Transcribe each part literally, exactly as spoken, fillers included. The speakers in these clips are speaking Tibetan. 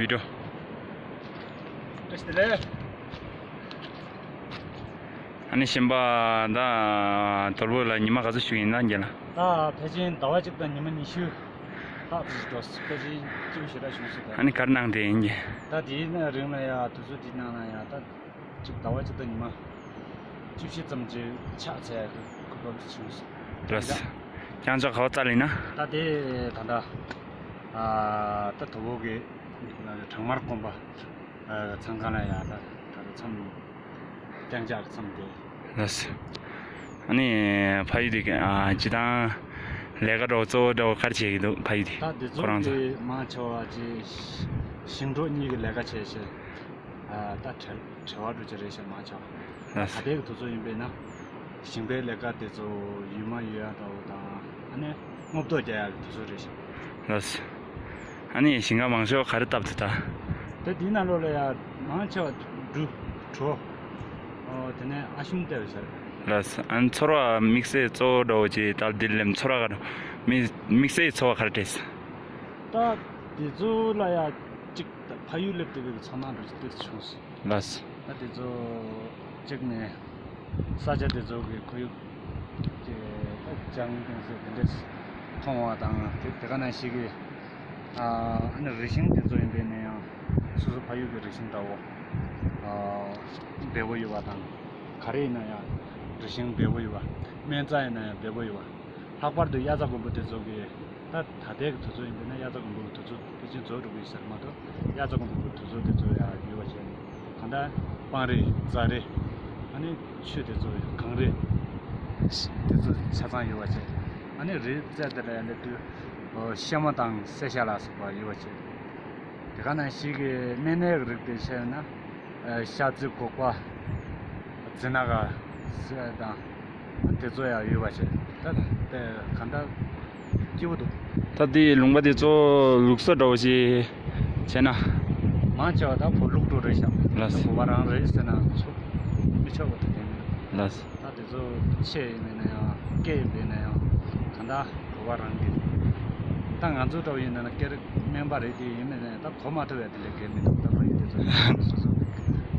བི་ཌིའོ། བཀྲ་ཤིས་བདེ་ལེགས། ཨ་ནི་གཞན་པ་ད་དོལ་པོ་ལ་ཉི་མ་ག་ཚོད་བཞུགས་ཡིན་ན་རྒན་ལགས། ད་ཕལ་ཆེར་ཟླ་བ་གཅིག་དང་ཉི་མ་ཉི་ཤུ་ལྷག་ཙམ་ཞིག་འགྲོ། ཕལ་ཆེར་སྐྱིད་པོ་ཞེ་དྲག་བྱུང་སོང་ད། ཨ་ནི་ག་རེ་གནང་བསྡད་ཡིན་རྒན། ད་དེའི་ནང་རིང་ལ་ཡ་དུས་ཚོད་དེའི་ནང་ལ་ཡ་ད་གཅིག་ཟླ་བ་གཅིག་དང་ཉི་མ་བཅུ་བཞི་ཙམ་ཅིག་ཕྱག་འཚལ་ཡག་གི་གོ་སྐབས་ཤིག་བྱུང་སོང་། ལགས་སོ། ཀྱང་ཅག་ག་པར་བཙལ་ཡིན་ན། ད་དེ་ད་ལྟ་ཨ་ད་དོལ་པོ་གི་གྲང་དམར་དགོན་པ་ཨ་ཚང་ཁང་ལ་ཡ་ད་ད་ལྟ་མཚམས་ཀྱང་ཅག་གི་མཚམས་དེ། ལགས་སོ། ཨ་ནི་ཕ་ཡུལ་དེ་ཨ་སྤྱིར་བཏང་ལས་ཀ་འདྲ་བོ་གཙོ་བོ་འདྲ་བོ་ག་རེ་བྱེད་ཀྱི་འདུག་ཕ་ཡུལ་དེ། ད་དེ་ཁོ་རང་ཚོ་ཚོ་གི་མང་ཆེ་བ་ཅིག་ཞིང་འབྲོག་གཉིས་ཀྱི་ལས་ཀ་བྱས་བྱས་ཨ་ད་བྲེལ་བྲེལ་བ་འགྲོ་གི་རེད་ཤག་མང་ཆེ་བ། ལགས་སོ། ད་ལྟའི་གི་དུས་ཚོད་ཡིན་པས་ན་ཞིང་པའི་ལས་ཀ་དེ་ཚོ་ཡུལ་མ་ཡུལ་ཡག་འདྲ་བོ་དང་ཨ་ནི་རྔུབ་ཏོག་རྒྱག་ཡག་གི་དུས་ཚོད་རེད་ཤག། ལགས་སོ། ཨ་ནི་ཞིང་ཁ་མང་ཤོས་ག་རེ་བཏབ་འདུག་ད། ད་དེའི་ནང་ལོགས་ལ་ཡ་མང་ཆེ་བ་འབྲུ། གྲོ། ཨོ་དེ་ནས་ཨ་ཤུམ་བཏབ་ཡོད་ས་རེད། ལགས་སོ། ཨ་ནི་ཚོར་བ་དམིགས་བསལ་གཙོ་བོ་འདྲ་བོ་ཅིག་ད་འདི་ལས་ཚོར་བ་ག་རེ་དམིགས་དམིགས་བསལ་གྱི་ཚོར་བ་ག་རེ་སྤྲད་སོང་། ད་དེ་ཚོ་ལ་ཡ་གཅིག་ད་ཕ་ཡུལ་སླེབས་དུས་ཀྱི་ཚོར་སྣང་འདྲ་ཅིག་ཏོག་ཙམ་བྱུང་སོང་། ལགས་སོ། ད་དེ་ཚོ་གཅིག་ནས་ས་ཆ་དེ་ཚོ་གི་ཁོར་ཡུག་ཅེས་ད་ལྗང་ཐིང་ཟེར་དེ་འདྲས་མཐོང་བ་དང་དེ་དེ་ག་ནང་བཞིན་གྱི་ཨ་ནི་རི་ཤིང་དེ་ཚོ་ཡིན་པས་ན་ཡང་སོ་སོ་ཕ་ཡུལ་གྱི་རི་ཤིང་འདྲ་བོ་ཨ་འབེལ་པོ་ཡོད་པ་དང་། ག་རེ་ཡིན་ན་ཡང་རི་ཤིང་འབེལ་པོ་ཡོད་པ། སྨན་རྩྭ་ཡིན་ན་ཡང་འབེལ་པོ་ཡོད་པ། ལྷག་པར་དུ་དབྱར་རྩྭ་དགུན་འབུ་དེ་ཚོ་གི་ད་ད་ལྟའི་གི་དུས་ཚོད་ཡིན་པས་ན་དབྱར་རྩྭ་དགུན་འབུ་གི་དུས་ཚོད་ཕལ་ཆེར་རྫོགས་འགྲོ་གི་ཡོད་ས་རེད་མ་གཏོགས། དབྱར་རྩྭ་དགུན་འབུ་གི་དུས་ཚོད་དེ་ཚོ་ཡང་ཡོད་པ་བྱས་ནས་གང་ལྟར་སྤང་རི་རྫ་རི་ཨ་ནི་ཆུ་དེ་ཚོ་གངས་རི་དེ་ཚོ་ཆ་ཚང་ཡོད་པ་བྱས། ཨ་ནི་རི་རྩེ་དེ་ལ་སླེབས་དུས་ཤ་མོ་དང་སེར་ཤ་ལ་སོགས་པ་ཡོད་པ་བྱས། དེ་ག་ནང་བཞིན་གྱི་སྨན་སྣའི་རིགས་དེ་བྱས་ན། ཤ་རྩི་སྒོག་པ། རྫི་ནག་ཟས་དང་། དེ་ཚོ་ཡང་ཡོད་པ་བྱས། ད་དེ་གང་ལྟར་སྐྱིད་པོ་འདུག། ད་དེའི་ལུང་པ་དེ་ཚོ་ལུགས་སྲོལ་འདྲ་བོ་ཞིག་བྱས་ན། མང་ཆེ་བ་ད་བོད་ལུགས་འགྲོ་རེད་ཤག། ལགས་སོ། བོད་པ་རང་རེད་ཟེར་ན་ཆོག་མི་ཆོག་པ་དེ་དེ་མི་འདུག། ལགས་སོ། ད་དེ་ཚོ་ཆེ་ཡིན་པས་ན་ཡང་སྐད་ཡིན་པས་ན་ཡང་གང་ལྟར་བོད་པ་རང་གི། ད་ང་ཚོ་འདྲ་བོ་ཡིན་ན་ན་སྐད་རིགས་དམན་པ་རེད་དེ་ཡིན་པས་ན་ད་གོ་མ་ཐུབ་པའི་དེ་ལས་སྐད་མི་འདུག། ད་ཕ་ཡུལ་དེ་ཚོ་སོ་སོ་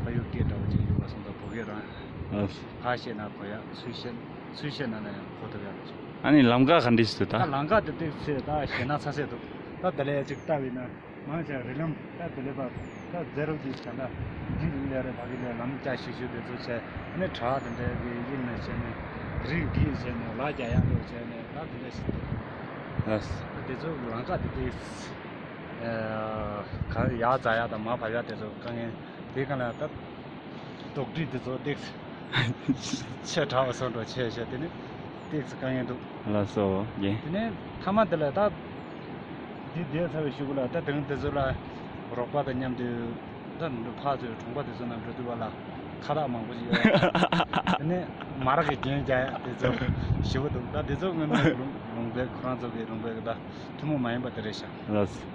ཕ་ཡུལ་སྐད་འདྲ་བོ་ཅིག་ཡོད་པ་སོང་ཙང་བོད་སྐད་རང་། ཨ། ཕར་བཤད་ན་གོ་ཡག་ཚུར་བཤད་ཚུར་བཤད་ན་ན་ཡང་གོ་ཐུབ་ཡག་ལ་ཆོག། ཨ་ནི་ལམ་ཁ་ག་འདྲ་ཞིག་འདུག་ད། ད་ལམ་ཁ་དེ་ཏོག་ཙམ་ད་ཞེད་སྣང་ཚ་ས་འདུག། ད་དེ་ལས་ཅིག་ལྟ་བས་ན་མང་ཆེ་རི་ལམ་ད་དེ་ལས་པ་ད་རྫ་རོ་གི་ད་ལྟ་འདི་ལས་རེད་ད་གི་ལས་ལམ་རྒྱ་ཤིག་ཤིག་དེ་ཚོ་བྱས། ཨ་ནི་བྲག་དེ་འདྲ་གི་དབྱིངས་ནས་བྱས་ནས་རི་འདི་བྱས་ནས་ལ་རྒྱ་ཡག་འདྲ་བྱས་ནས་ད་དེ་འདྲ་ཞིག་འདུག། ལགས། དེ་ཚོ་ལམ་ཁ་དེ་ཏོག་ཙམ་ག་ཡར་འཛེག་ཡག་དང་མར་བབས་ཡག་དེ་ཚོ་དཀའ་ངལ། དེ་ག་ལ་ད་རྡོག་སྒྲིལ་དེ་ཚོ་ཏོག་ཙམ་ཆེ་དྲགས་པ་སོགས་འགྲོ་ཆེ་ཤོས་དེ་ནི་ཏོག་ཙམ་དཀའ་ངལ་འདུག། ལགས་སོ་རྒན། དེ་ནས་མཐའ་མ་དེ་ལ་ད་འདི་བསྡད་ཚར་བའི་གཞུག་གུ་ལ་ད་དེ་རིང་དེ་ཚོ་ལ་རོགས་པ་དང་མཉམ་དུ་ད་ཕར་ཚུར་གྲོང་པ་དེ་ཚོ་ནང་འགྲོ་དུས་བ་ལ་ཁ་བཏགས་མང་པོ་ཞིག་ཡོད། དེ་ནས་མ་རག་གི་རྒྱན་རྒྱག་ཡག་དེ་ཚོ་ཞེ་པོ་འདུག། ད་དེ་ཚོ་དངོས་གནས་ལུང་ལུང་པའི་ཁོ་རང་ཚོ་གི་ལུང་པའི་གི་ད་ཐུན་མོང་མ་ཡིན་པ་དེ་རེད་ཤག། ལགས་སོ།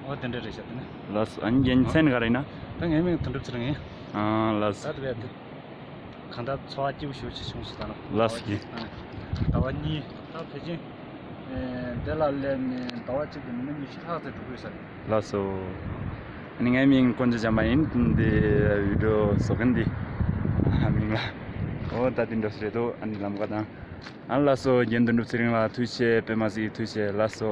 ཨོ་དེ་འདྲ་རེད་ཤག་དེ་ནི། ལགས་སོ། ཨ་ནི་རྒན་མཚན་ག་རེ་ཡིན་ན། ད་ངའི་མིང་དོན་གྲུབ་ཚེ་རིང་ཡིན། ཨ་ལགས་སོ། ད་དེ་བས་དེ་གང་ལྟར་འཚོ་བ་སྐྱིད་པོ་ཞེ་པོ་ཅིག་བྱུང་སོང་ད་ནི། ལགས་སོ་རྒན། ཟླ་བ་གཉིས་ད་ཕལ་ཆེར་ཨེ་དེ་ལ་སླེབས་ནས་ཟླ་བ་གཅིག་གི་ཉི་མ་ཉི་ཤུ་ལྷག་ཙམ་འགྲོ་གི་ཡོད་ས་རེད། ལགས་སོ། ཨ་ནི་ངའི་མིང་དཀོན་མཆོག་བྱམས་པ་ཡིན། འདི་བི་ཌིའོ་བཟོ་མཁན་འདི་མིང་ལ། ཨོ་ད་དེ་འདྲ་ཞིག་རེད་དོ། ཨ་ནི་ལམ་ཁ་དང་། ཨ་ལགས་སོ། རྒན་དོན་གྲུབ་ཚེ་རིང་ལགས་ཐུགས་རྗེ་ཆེ། པད་མ་གཟིགས་ཐུགས་རྗེ་ཆེ། ལགས་སོ།